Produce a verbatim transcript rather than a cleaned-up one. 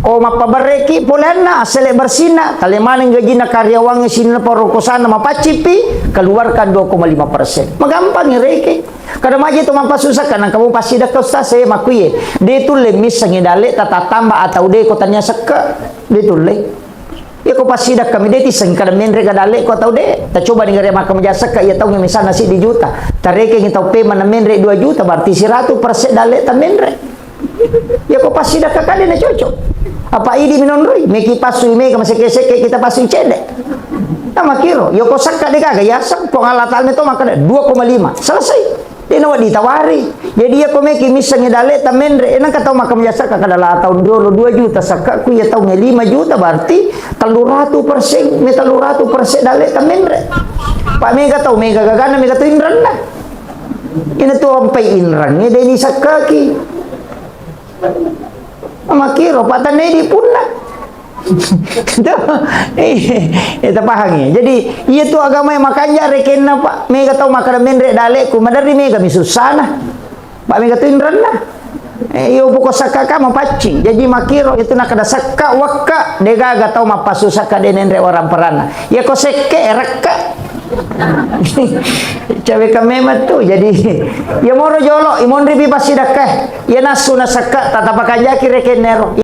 Oh, mappaberreki poleanna, assele bersihna, tale maneng gajinna karyawangnge sininna parokkosanna mapaccippi, keluarkan dua koma lima persen. Magampang rekeng. Kada maji to mappassu sakka, nangka mu passidakka ustaz, eh, makkuye. De tulle missengi dalle ta tatamba atau de ko tania sekka. De tulle. Iya ko passidakka mi de tisseng kada menre ga dalle ko atau de. Ta coba ni gare makkamaja sekka iya taungnge misalna siddi juta. Tarekengi tau pemana menre dua juta, berarti siratu persen dalle ta menre. Ya ko passidakka kade na cocok. Apa idi minonroi, meki passui mega maseke-seke kita passui cede. Nah, makiro, ya ko sakka de gaga ya, Puang Allah Ta'ala to makkeda dua koma lima. Selesai. De na wedding tawari. Jadi ya ko meki missengi dalle ta menre, enang ka tau makkamaja sakka kada la taung riolo dua juta sakka ku ya taung lima juta berarti telluratu persen, me telluratu persen dalle ta menre. Pak mega tau, mega gagana, mega tu inranna. Ina tu ampai inrangnge de ni sakkaki. Makkiro, patennedi punna. Tuh, eh, eh, tapahangi. Jadi, iya tu agama yang makanja rekenna, Pak. Mega tau makkeda menre daleku, maderri mega mi sussana. Pak mega tu inranna. Eh, iyo buko sakka ka mapaccing. Jadi makkiro itu nakkeda sakka wakka, degaga tau mappassu sakka de nenre warang peranna. Iya ko sekke, rekka. Cawe ka memang tu. Jadi, ya moro jolo, imonri pi passidakka. Ya nassu na sakka, tatapakanjaki rekennero.